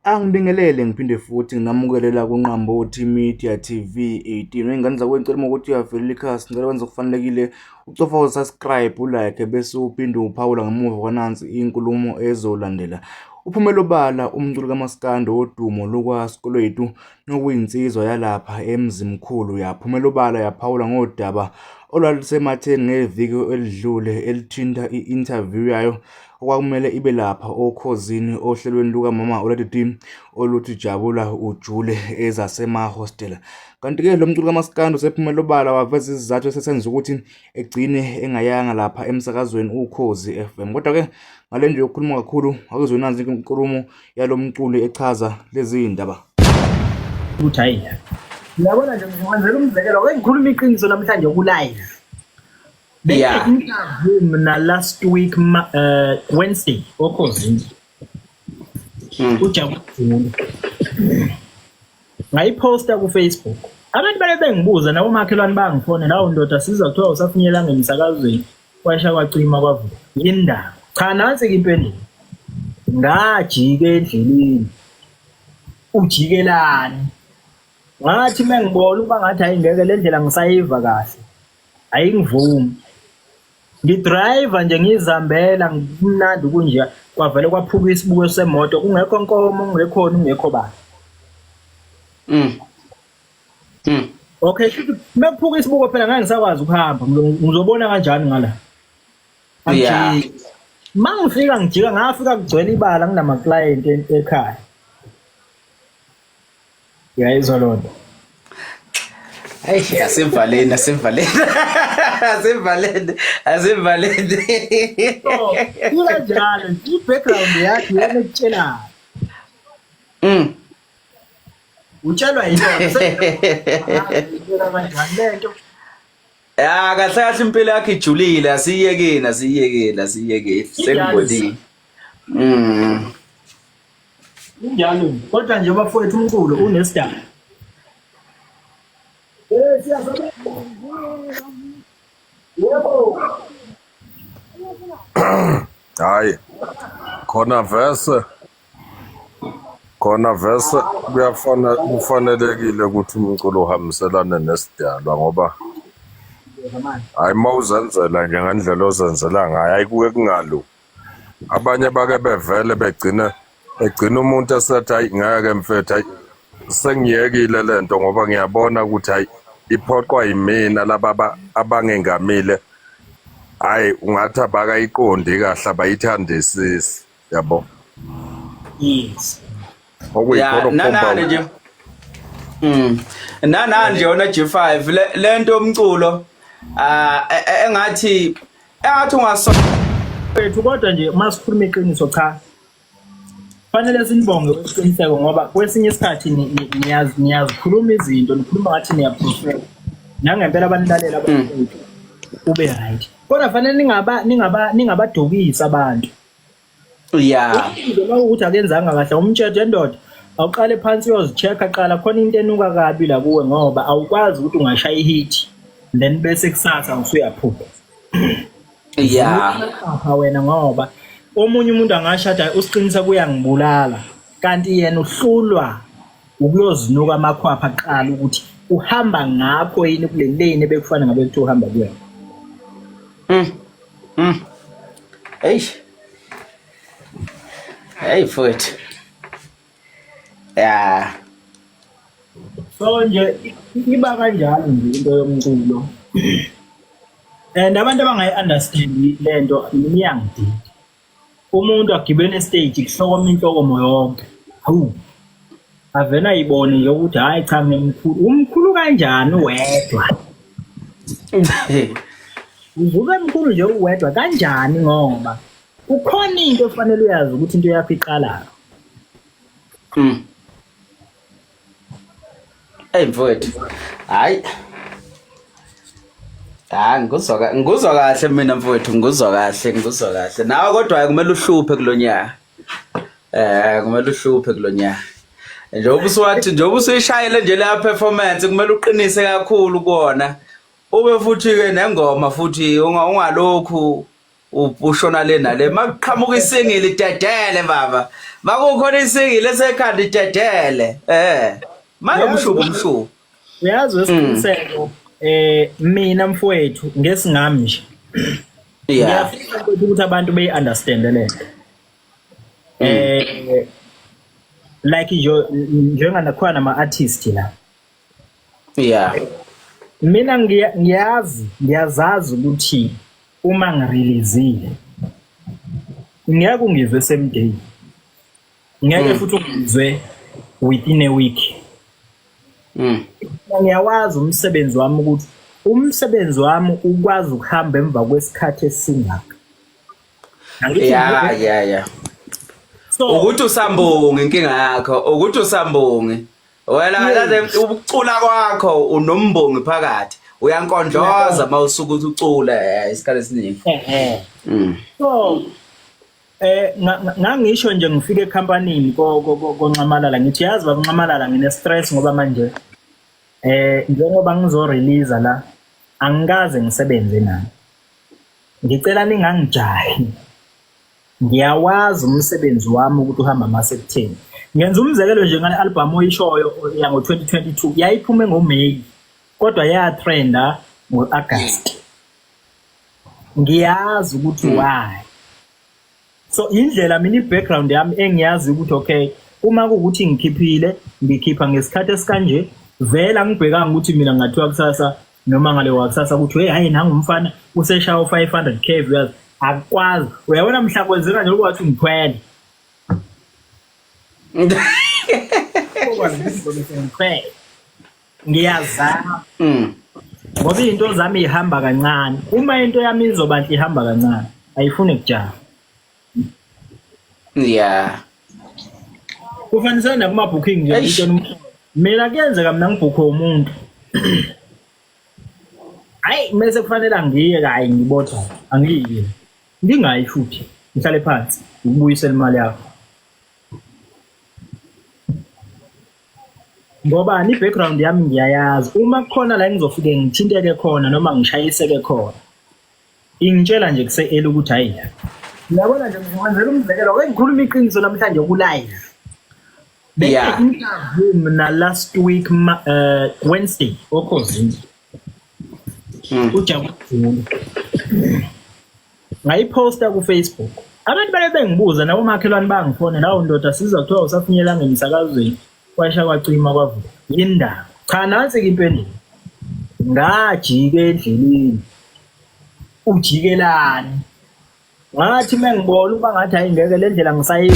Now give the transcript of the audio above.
Angibingelele ngiphinde futhi nginamukele la kuNqambothi Media TV 18. Wey'ngane zakwethu ngicela uma ukuthi uyavelela ikhasi ngicela wenze okufanelekile ucofa u-subscribe ulike bese uphinde uphawula ngemuva kwanansi inkulumo ezolandela. Uphumele obala umculi kamaskandi wodumo lukwaSkolwetu nokuyinsizwa yalapha eMzimkhulu yaphumela obala yaphawula ngodaba olwalusematheni ngeviki elidlule elithinta i-interview yayo okwakumele ibe lapha okhozini ohlelweni lukamama uLady oluthi Jabula Ujule ezasemahostela. Kanti-ke lo mculi kamaskandi usephumele obala waveza isizathu esesenza ukuthi egcine engayanga lapha emsakazweni Ukhozi FM. Kodwa-ke ngale nje yokukhuluma kakhulu akuzwe nansi inkulumo yalo mculi echaza lezi ndaba. Ukuthi hayi uyabona nje ngikwenzela umzekelo ake ngikhuluma iqiniso namhlanje ku-live. Yeah. Interview mina last week Wednesday okhozini. Ujabulile. Ngayiposta ku Facebook. Abantu bale bengibuza nabomakhelwane bangifonela awu ndoda siza kuthiwa usafinyelanga emsakazweni kwasha kwacima kwavuka. Yindaba. Cha nansi ke impendulo. Ngajika endleleni. Ujikelani? Ngathi mengibona uba ngathi hayi ngeke le ndlela ngisayiva kahle. Ayingivumi. Ngidriver nje ngizihambela kumnandi kunje kwavele kwaphuka isibuko semoto kungekho nkomo kungekhona kungekho bani. Okay, shuthi mekuphuka isibuko phela ngeke ngisakwazi ukuhamba ngizobona kanjani ngala. Yeah. Mangifika ngijika ngafika kugcwele ibala nginama client ekhaya. Uyayizwa loo nto. Hey, asivaleni, asivaleni. Asivaleni, asivaleni. So, ikanjalo nje i-background yakho iyona ekutshelayo. Utshelwa yiyona. Kanjani lento? Ya kahle kahle impilo yakho ijulile, asiyekeni, asiyekeni, asiyekeni. Sengibonile. Kunjalo nje. Kodwa nje bafowethu umculo unesidaba. Eh siyasebenza. Yebo. Hayi. Khona vese khona vese kuyafana kufanelekile ukuthi umculo uhambiselane nesidalwa ngoba hayi uma uzenzela nje ngendlela ozenzela ngayo hayi kuke kungalungi. Abanye bake bevele begcine egcina umuntu esethi hayi ngeke mfethu hayi sengiyekile lento ngoba ngiyabona ukuthi hayi iphoqwa yimina laba abangengamile hayi ungathi abakayiqondi kahle abayithandisisi yabo. Yes. Okuyikhona okukhomba nje. Nanani nje wona G5 lento yomculo ah engathi engathi ungaso Wethu kodwa nje uma sikhuluma iqiniso cha fanele sinibonge kwesiqiniseko ngoba kwesinye isikhathi niyazikhuluma izinto nikhuluma ngathi niyaprofetha nangempela abanilalela abantu ube right kodwa fanele ningaba ningaba ningabadukisi abantu. Yeah. Noma ukuthi akenzanga kahle umtshede ndoda awuqale phansi uyozi-check-a qala khona into enuka kabi la kuwe ngoba awukwazi ukuthi ungashaya i-hit then bese kusasa usuyaphupha. Yeah. Apha wena ngoba omunye umuntu angashada usiqinisa kuyangibulala kanti yena uhlulwa ukuyozinuka amakhwapha kuqala ukuthi uhamba ngakho yini kule lane ebekufanele ngabe kuthiwa uhamba kuyona. Hey. Hey mfowethu. Yeah. So nje iba kanjalo nje into yomculo. And abantu abangayi-understand lento iyangidida. Umuntu agibele estage kuhlokoma inhlokomo yonke. Hawu. Avele ayibone nje ukuthi hayi cha ngimkhulu. Umkhulu kanjani wedwa? Uvuke mkhulu nje uwedwa kanjani ngoba kukhona into ofanele uyazi ukuthi into yakho iqala. Hey mfowethu. Hayi. Ah ngikuzwa ngikuzwa kahle mina mfowethu ngikuzwa kahle ngikuzwa kahle. Nawe kodwa kumele uhluphe kulonyaka. Kumele uhluphe kulonyaka. Njengoba usuwathi njengoba usuyishayele nje leya performance kumele uqinise kakhulu kuwona. Ube futhi ke nengoma futhi ungalokhu Ushona le nale makuqhamuka isingili idedele baba. Makukhona isingili esekhanda idedele. Eh. Manje umshubo umshubo. Uyazi wesiqiniseko mina mfowethu ngesingami nje. Ngiyafisa mfowethu ukuthi abantu beyi understand le nto. Like nje njenganakhona nama artist la. Mina ngiyazi ngiyazazi ukuthi uma ngireleasile ngeke ungizwe same day. Ngeke futhi ungizwe within a week. Ngiyawazi umsebenzi wami ukuthi umsebenzi wami ukwazi ukuhamba emva kwesikhathi esingaka. Yeah, yeah, yeah. So ukuthi usambongi inkinga yakho, ukuthi usambongi. Wena kahle ukucula kwakho unombongi phakathi. Uyankondloza mawusuka uthi ucula isikhathi esiningi. So ngangisho nje ngifike ecompanyini ko Nxamalala ngithi yazi baba Nxamalala ngine stress ngoba manje njengoba ngizo release la angikaze ngisebenze nani. Ngicela ningangijahi. Ngiyawazi umsebenzi wami ukuthi uhamba masekutheni. Ngenza umzekelo nje ngale album oyishoyo yango 2022 yayiphume ngoMay kodwa ya trenda ngoAugust. Ngiyazi ukuthi why. So indlela mina i-background yami engiyazi ukuthi okay uma kuwukuthi ngikhiphile ngikhipha ngesikhathi esikanje vele angibhekanga ukuthi mina ngathiwa kusasa noma ngale wakusasa ukuthi hey hayi nangu umfana useshaya u-500k views akukwazi uyabona mhla kwenzeka nje kwathi ngithwele ngithwele ngiyazama ngoba izinto zami ihamba kancane uma into yami izoba nhle ihamba kancane ayifuni kujaha. Yeah. Kufanisana nakuma booking nje into mina kuyenzeka mina ngibhukhe umuntu. Hayi mase kufanele angiye hayi ngibotha angiyi. Ngingayi futhi ngihlale phansi ukubuyisela imali yakho. Ngoba ni background yami ngiyayazi uma kukhona la engizofike ngithinteke khona noma ngishayiseke khona. Ingitshela nje kuse early ukuthi hayi. Uyabona nje ngikwenzela umzekelo ake ngikhuluma iqiniso namhlanje ku live. Yeah. Interview mina last week Wednesday okhozini. Ujabu Zulu. Ngayiposta ku Facebook. Abantu bale bengibuza nabo makhelwane bangifonela awu ndoda siza kuthiwa usafinyelanga emsakazweni kwasha kwacima kwavuka. Yindaba. Cha nansi ke impendulo. Ngajika endleleni. Ujikelani? Ngathi mengibona uba ngathi hayi ngeke le ndlela ngisayi